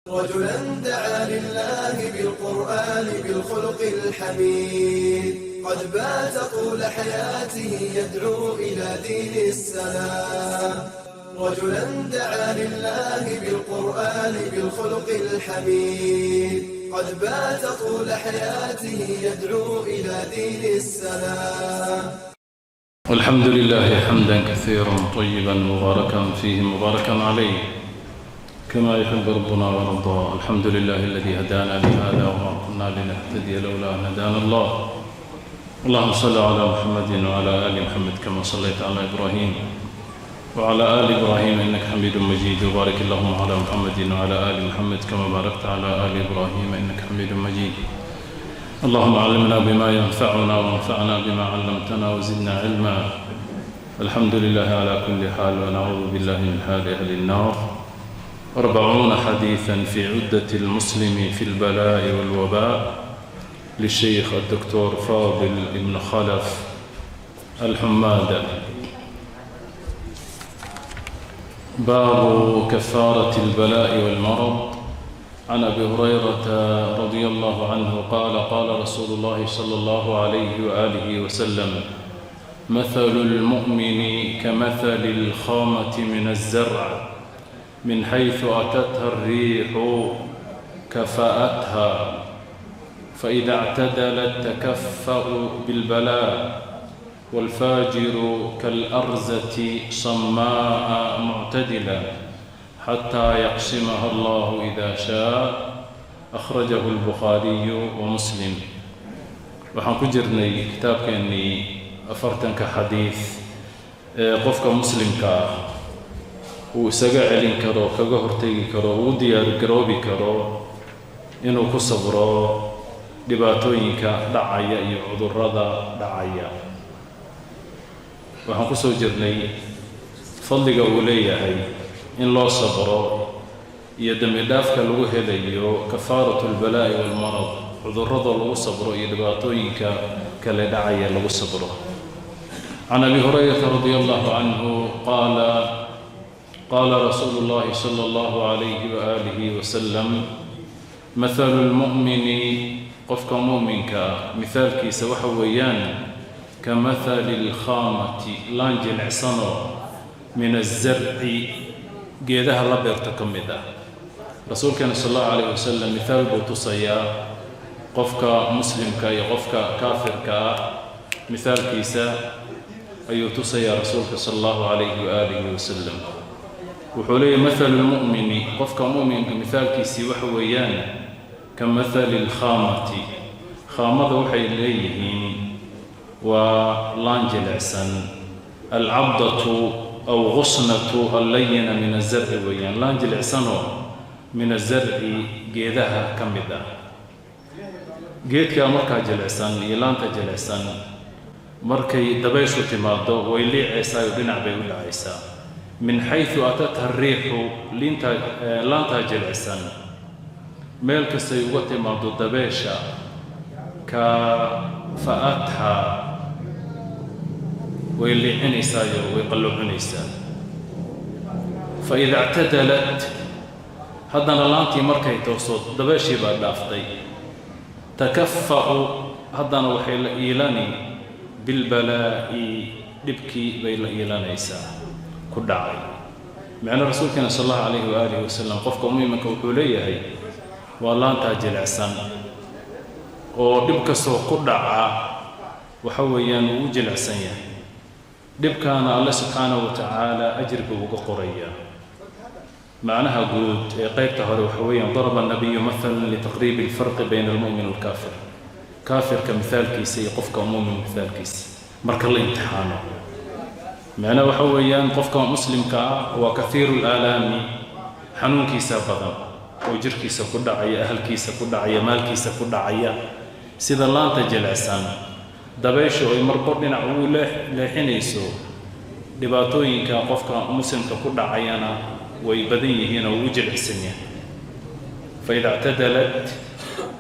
رجلا دعا لله بالقرآن بالخلق الحميد، قد بات طول حياته يدعو إلى دين السلام. رجلا دعا لله بالقرآن بالخلق الحميد، قد بات طول حياته يدعو إلى دين السلام. الحمد لله حمدا كثيرا طيبا مباركا فيه مباركا عليه، كما يحب ربنا ويرضى. الحمد لله الذي هدانا لهذا وما كنا لنهتدي لولا أن هدانا الله. اللهم صل على محمد وعلى آل محمد كما صليت على إبراهيم وعلى آل إبراهيم إنك حميد مجيد، وبارك اللهم على محمد وعلى آل محمد كما باركت على آل إبراهيم إنك حميد مجيد. اللهم علمنا بما ينفعنا، وانفعنا بما علمتنا، وزدنا علما. الحمد لله على كل حال، ونعوذ بالله من حال أهل النار. 40 حديثا في عدة المسلم في البلاء والوباء، للشيخ الدكتور فاضل بن خلف الحمادة. باب كفارة البلاء والمرض. عن أبي هريرة رضي الله عنه قال: قال رسول الله صلى الله عليه وآله وسلم: مثل المؤمن كمثل الخامة من الزرع، من حيث أتتها الريح كفأتها، فإذا اعتدلت تكفأ بالبلاء، والفاجر كالأرزة صماء معتدلة حتى يقسمها الله إذا شاء. أخرجه البخاري ومسلم. Waxaan ku jirnay kitaabkeennii 40-ka xadiis ee qofka muslimka ah uu isaga celin karo, kaga hortegi karo, ugu diyaar garoobi karo inuu ku sabro dhibaatooyinka dhacaya iyo cudurrada dhacaya. Waxaan ku soo jirnay fadliga uu leeyahay in loo sabro iyo dembi dhaafka lagu helayo kafaaratu albalaa'i waalmarad, cudurrada lagu sabro iyo dhibaatooyinka kale dhacaya lagu sabro. Can Abi Hurayrata radia Allahu canhu qaala: qaala rasuulu اllahi sala Allahu calayhi waaalihi wasalam: mathalu lmu'mini, qofka mu'minka ah mithaalkiisa waxa weeyaan, ka mathali alkhaamati, laan jilicsanoo, min azarci, geedaha la beerto ka mid ah. Rasuulkeena sal Allahu calayh wasalam mithaal buu tusayaa qofka muslimka iyo qofka kaafirka ah. Mithaalkiisa ayuu tusayaa rasuulka sala Allahu calayhi waaalihi wasalam. Wuxuu leeyahy: mathalu lmu'mini, qofka mu'minka mithaalkiisii waxa weeyaan, ka mathali alkhaamati. Khaamada waxay leeyihiin waa laan jilicsan, alcabdatu aw gusnatu allayina min azarci weeyaan, laan jilicsanoo min azarci, geedaha ka mid ah. Geedkaa markaa jilicsan iyo laanta jilicsan, markay dabayshu timaado way liicaysaa oo dhinac bay u dhacaysaa. Min xaysu atatha ariixu, liintaa laantaa jilicsan meel kastay uga timaado dabeesha, kafa'atha, way liicinaysaayo way qalluucinaysaa. Fa ida ictadalat, haddana laantii markay tooso, dabeeshii baa dhaaftay, takafa'u, haddana waxay la iilani, bilbalaa'i, dhibkii bay la iilanaysaa ku dhacay. Macna rasuulkeena sal Allahu calayhi waaalihi wasalam qofka mu'iminka wuxuu leeyahay waa laantaa jilicsan oo dhib kastoo ku dhaca waxa weeyaan uu u jilicsan yahay. Dhibkaana Alle subxaanahu wa tacaala ajir buu uga qorayaa. Macnaha guud ee qaybta hore waxa weeyaan: daraba الnabiyu mathalan litaqriibi alfarqi bayna almu'min walkaafir. Kaafirka mithaalkiisa iyo qofka mu'min mithaalkiisa marka la imtixaano. Macnaha waxa weeyaan qofka muslimka ah waa kathiiru laalaami, xanuunkiisa badan oo jirkiisa ku dhacaya, ahalkiisa ku dhacaya, maalkiisa ku dhacaya. Sida laanta jilicsan dabayshu ay marbo dhinac ugu leexinayso, dhibaatooyinka qofka muslimka ku dhacayana way badan yihiin oo ugu jilicsan yahay. Faida ictadalat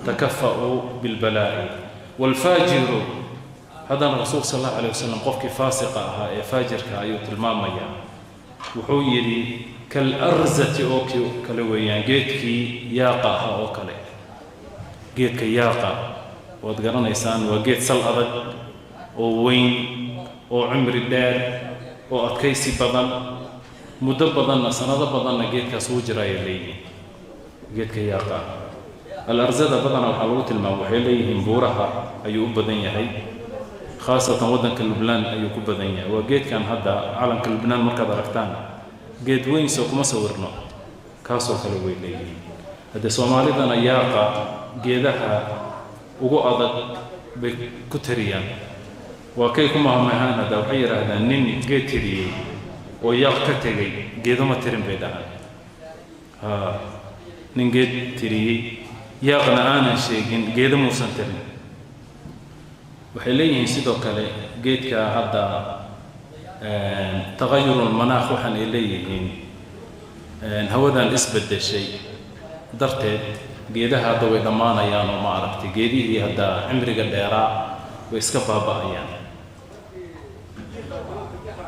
takafa'u bilbalaa'i. Waalfaajiru, haddana rasuulka sal Allahu alayh wasalam qofkii faasiqa ahaa ee faajirka ayuu tilmaamayaa. Wuxuu yidhi Kalarzati oo kale weeyaan, geedkii yaaqa ahaa oo kale. Geedka yaaqa waad garanaysaan, waa geed sal adag oo weyn oo cimri dheer oo adkaysi badan, muddo badanna, sanado badanna geedkaas wuu jira ayay leeyihiin. Geedka yaaqa alarzada badanaa waxaa lagu tilmaama, waxay leeyihiin buuraha ayuu u badan yahay, khaasatan waddanka Lubnaan ayuu ku badan yahay. Waa geedkan hadda calanka Lubnaan markaad aragtaan geed weyn soo kuma sawirno, kaasoo kale way leeyihiin. Haddee Soomaalidana yaaqa geedaha ugu adag bay ku tiriyaan, waa kay ku mahmahaan. Hadda waxay yidhaahdaan nin geed tiriyey oo yaaq ka tegey geedo ma tirin bay dhahaan. Ha, nin geed tiriyey yaaqna aanan sheegin geedo muusan tirin, waxay leeyihiin. Sidoo kale geedka hadda tagayurulmanaakh waxaan ay leeyihiin, hawadan isbeddeshay darteed geedaha hadda way dhammaanayaan, oo ma aragtay geedihii hadda cimriga dheeraa way iska baaba'ayaan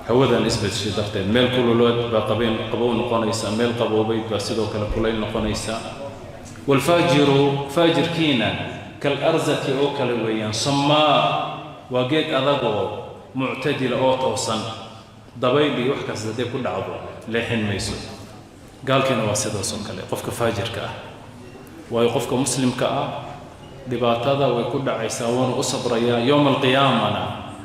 hawadan isbeddeshay darteed. Meel kululood baa qabeen qabow noqonaysa, meel qaboobayd baa sidoo kale kulayl noqonaysa. Waalfaajiru, faajirkiina, kalarzati oo kale weeyaan, sammaa, waa geed adagoo muctadila oo toosan, dabayl iyo wax kasta hadday ku dhacdo leexin mayso. Gaalkiina waa sidaas oo kale qofka faajirka ah, waayo qofka muslimka ah dhibaatada way ku dhacaysaa, waana u sabrayaa, yowma alqiyaamana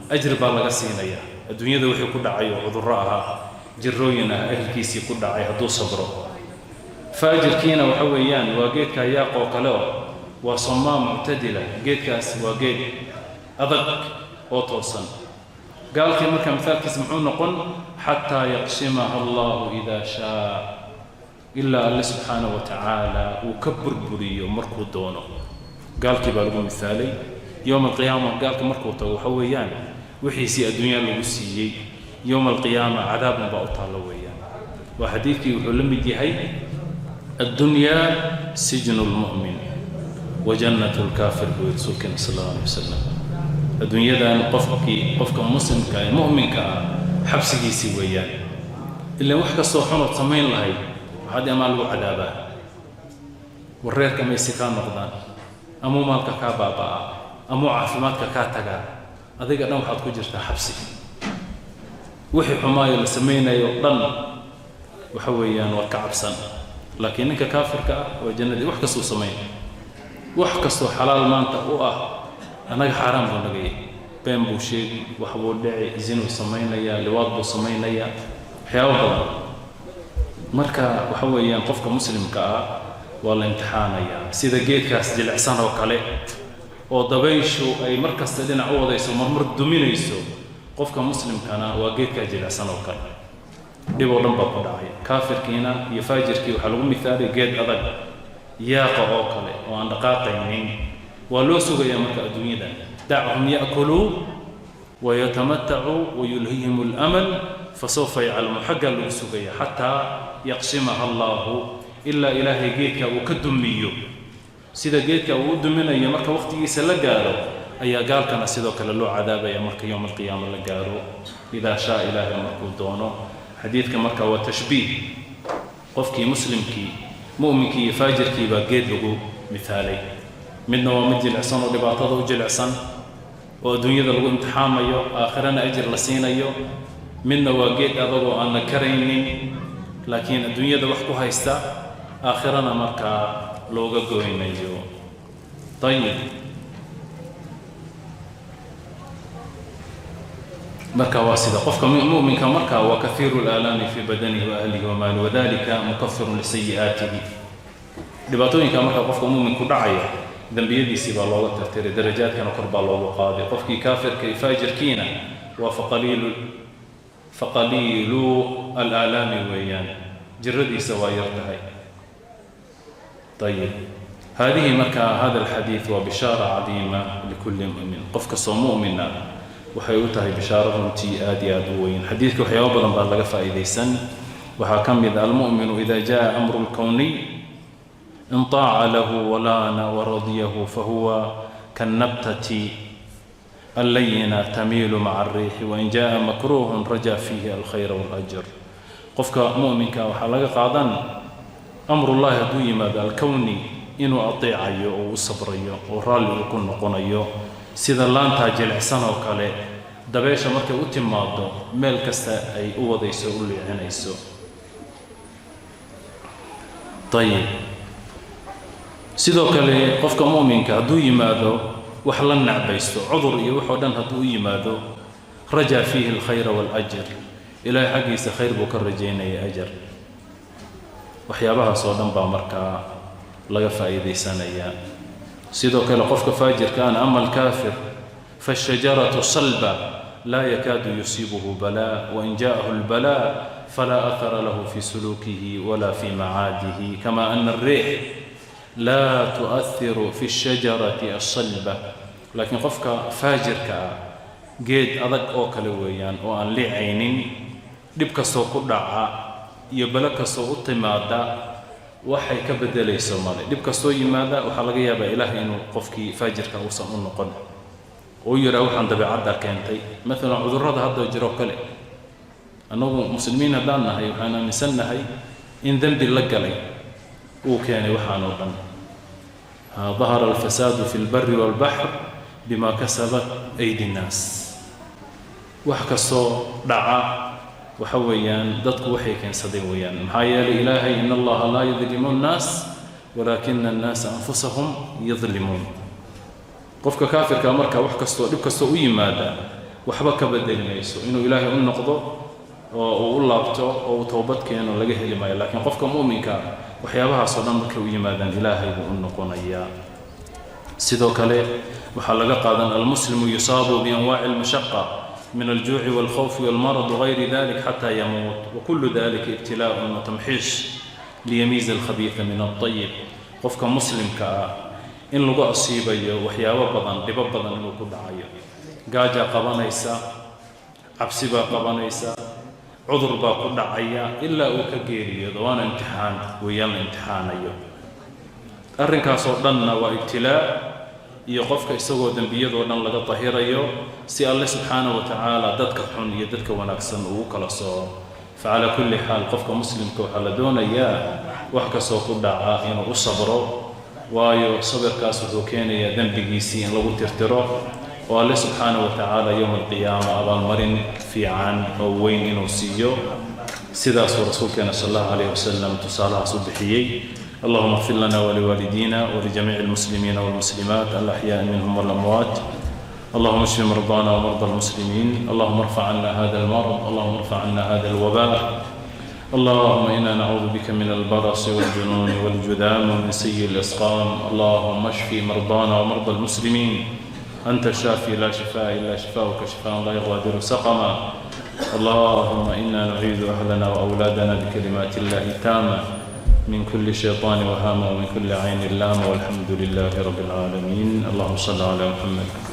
ajri baa laga siinayaa. Adduunyada wixii ku dhacay oo cudurro ahaa, jirooyin ah, ehelkiisii ku dhacay, hadduu sabro. Faajirkiina waxa weeyaan waa geedka yaaq oo kale oo waa somaa muctadila, geedkaas waa geed adag oo toosan. Gaalkii marka mithaalkiisa muxuu noqon? Xataa yaqsimaha Allahu idaa shaa, ilaa Alle subxaanahu wa tacaala uu ka burburiyo markuu doono. Gaalkii baa lagu mithaalay. Yowma alqiyaama gaalka markuu tago, waxa weeyaan wixiisii adduunyaa lagu siiyey, yowma alqiyaama cadaabun baa u taallo weeyaan. Waa xadiidkii wuxuu la mid yahay: addunyaa sijnu lmu'min wa jannatu lkaafir, buu yidhi rasuulkeena sal Allahu alay wasalam. Adduunyadan qofkii, qofka muslimka ee mu'minka ah, xabsigiisii weeyaan. Ilaan wax kastoo xunood samayn lahayd waxaad amaa lagu cadaabaa, wareerka maysi kaa noqdaan, amuu maalka kaa baaba'aa, amuu caafimaadka kaa tagaa, adiga dhan waxaad ku jirtaa xabsi. Wixii xumaayo la samaynayo dhan waxa weeyaan waad ka cabsan. Laakiin ninka kaafirka ah waa jannadii. Wax kastuu samayn, wax kastoo xalaal maanta u ah annaga xaaraan buu naga yahay. Been buu sheegi, wax buu dhici, zinuu samaynayaa, liwaad buu samaynayaa, waxyaabo badan. Marka waxa weeyaan qofka muslimka ah waa la imtixaanayaa sida geedkaas jilicsan oo kale oo dabayshu ay mar kasta dhinac u wadayso, marmar duminayso. Qofka muslimkana waa geedkaa jilicsan oo kale, dhib oo dhan baa ku dhacay. Kaafirkiina iyo faajirkii waxaa lagu mithaalay geed adag, yaaqa oo kale, oo aan dhaqaaqaynin. Waa loo sugayaa marka adduunyada: dachum ya'kuluu wayatamatacuu wayulhihim alamal fasawfa yaclamu. Xaggaa lagu sugaya xataa yaqsimaha Allahu, ilaa Ilaahay geedka uu ka dumiyo. Sida geedka uu u duminayo marka waqtigiisa la gaaro ayaa gaalkana sidoo kale loo cadaabaya marka yowma alqiyaama la gaaro, idaa shaa, Ilaahay markuu doono. Xadiidka marka waa tashbiih, qofkii muslimkii mu'minkii iyo faajirkii baa geed lagu mithaalay. Midna waa mid jilicsan oo dhibaatada u jilicsan oo adduunyada lagu imtixaamayo, aakhirana ajir la siinayo. Midna waa geed adagoo aan la karaynin, laakiin adduunyada wax ku haysta, aakhirana markaa looga goynayo. Ayib, marka waa sida qofka mu'minka marka waa kathiiru laalaami fii badanihi wa ahlihi wa maali, wadalika mukafirun lisayi'aatihi. Dhibaatooyinka marka qofka mu'minku dhacaya dembiyadiisii baa looga tirtiray, darajaadkana kor baa loogu qaaday. Qofkii kaafirka iyo faajirkiina waa faqaliilu alaalaami weeyaan, jiradiisa waa yar tahay. Ayib, hadihi marka hada alxadiid waa bishaara cadiima likulli mu'min, qof kastoo mu'min ah waxay u tahay bishaaro runtii aad iyo aad u weyn. Xadiidka waxyaabo badan baa laga faa'iidaysan. Waxaa ka mid: almu'minu ida jaa amru lkowniy in taaca lahu walaana waradiyahu fahuwa kannabtati allayina tamiilu maca alriixi, wain jaa makruuhun rajaa fiihi alkhayra walajr. Qofka mu'minka waxaa laga qaadan amrullaahi hadduu yimaado alkowni inuu ateecayo oo u sabrayo oo raalli uu ku noqonayo, sida laantaa jilicsan oo kale dabeesha markay u timaado meel kasta ay u wadayso, u liicinayso. Ayib, sidoo kale qofka mu'minka hadduu yimaado wax la nacbaysto, cudur iyo waxoo dhan hadduu u yimaado, rajaa fiihi alkhayra waalajr, ilaahay xaggiisa khayr buu ka rajaynaya, ajar. Waxyaabahaas oo dhan baa markaa laga faa'iidaysanayaa. Sidoo kale qofka faajirka ana, ama alkaafir faashajaratu salba laa yakaadu yusiibuhu balaa, wain jaa'ahu albalaa falaa athara lahu fi suluukihi wala fi macaadihi, kama ana alriix laa tu'ahiru fi shajarati asalba. Laakiin qofka faajirka ah geed adag oo kale weeyaan oo aan liicaynin, dhib kastoo ku dhaca iyo balo kastoo u timaada waxay ka beddelayso male. Dhib kastoo yimaada waxaa laga yaabaa ilaahay inuu qofkii faajirka uusan u noqon oo u yidhaha waxaan dabeecadda keentay. Maalan cudurrada hadda jiroo kale, annagu muslimiin haddaan nahay waxaan aaminsannahay in dembi la galay uu keenay waxaan oo dhan. Dahara alfasaadu fi lbari walbaxr bima kasabat aydi nnaas. Wax kastoo dhaca waxa weeyaan dadku waxay keensadeen weeyaan. Maxaa yeelay ilaahay in allaha laa yadlimu nnaas walaakina annaasa anfusahum yadlimuun. Qofka kaafirka marka wax kastoo dhib kastoo u yimaada waxba ka bedeli mayso inuu ilaahay u noqdo oo uu u laabto oo uu toobad keeno laga heli maayo. Laakiin qofka mu'minka waxyaabahaasoo dhan markay u yimaadaan ilaahay buu u noqonayaa. Sidoo kale waxaa laga qaadan almuslimu yusaabu bianwaaci almashaqa min aljuuci walkhawfi walmarad wagayri dalik xataa yamuut, wakulu dalika ibtilaaءun watamxiish liyamiiza alkhabiida min altayib. Qofka muslimka ah in lagu asiibayo waxyaabo badan, dhibo badan inuu ku dhacayo, gaajaa qabanaysa, cabsi baa qabanaysa, cudur baa ku dhacaya ilaa uu ka geeriyoodo, waana imtixaan weeyaan la imtixaanayo. Arrinkaasoo dhanna waa ibtilaa iyo qofka isagoo dembiyadoo dhan laga dahirayo si alle subxaana wa tacaala dadka xun iyo dadka wanaagsan uu u kala sooco. Facalaa kulli xaal qofka muslimka waxaa la doonayaa wax kastoo ku dhaca inuu u sabro, waayo sabirkaas wuxuu keenayaa dembigiisii in lagu tirtiro oo alle subxaana wa tacaala yowma alqiyaama abaalmarin fiican oo weyn inuu siiyo. Sidaasuu rasuulkeena sal allahu calayh wasalam tusaalahaas u bixiyey. اللهم اغفر لنا ولوالدينا ولجميع المسلمين والمسلمات الأحياء منهم والأموات. اللهم اشف مرضانا ومرضى المسلمين. اللهم ارفع عنا هذا المرض، اللهم ارفع عنا هذا الوباء. اللهم إنا نعوذ بك من البرص والجنون والجذام ومن سيء الأسقام. اللهم اشف مرضانا ومرضى المسلمين، أنت الشافي لا شفاء إلا شفاؤك، شفاء لا يغادر سقما. اللهم إنا نعيذ أهلنا وأولادنا بكلمات الله التامة من كل شيطان وهامة ومن كل عين لامة، والحمد لله رب العالمين. اللهم صل على محمد.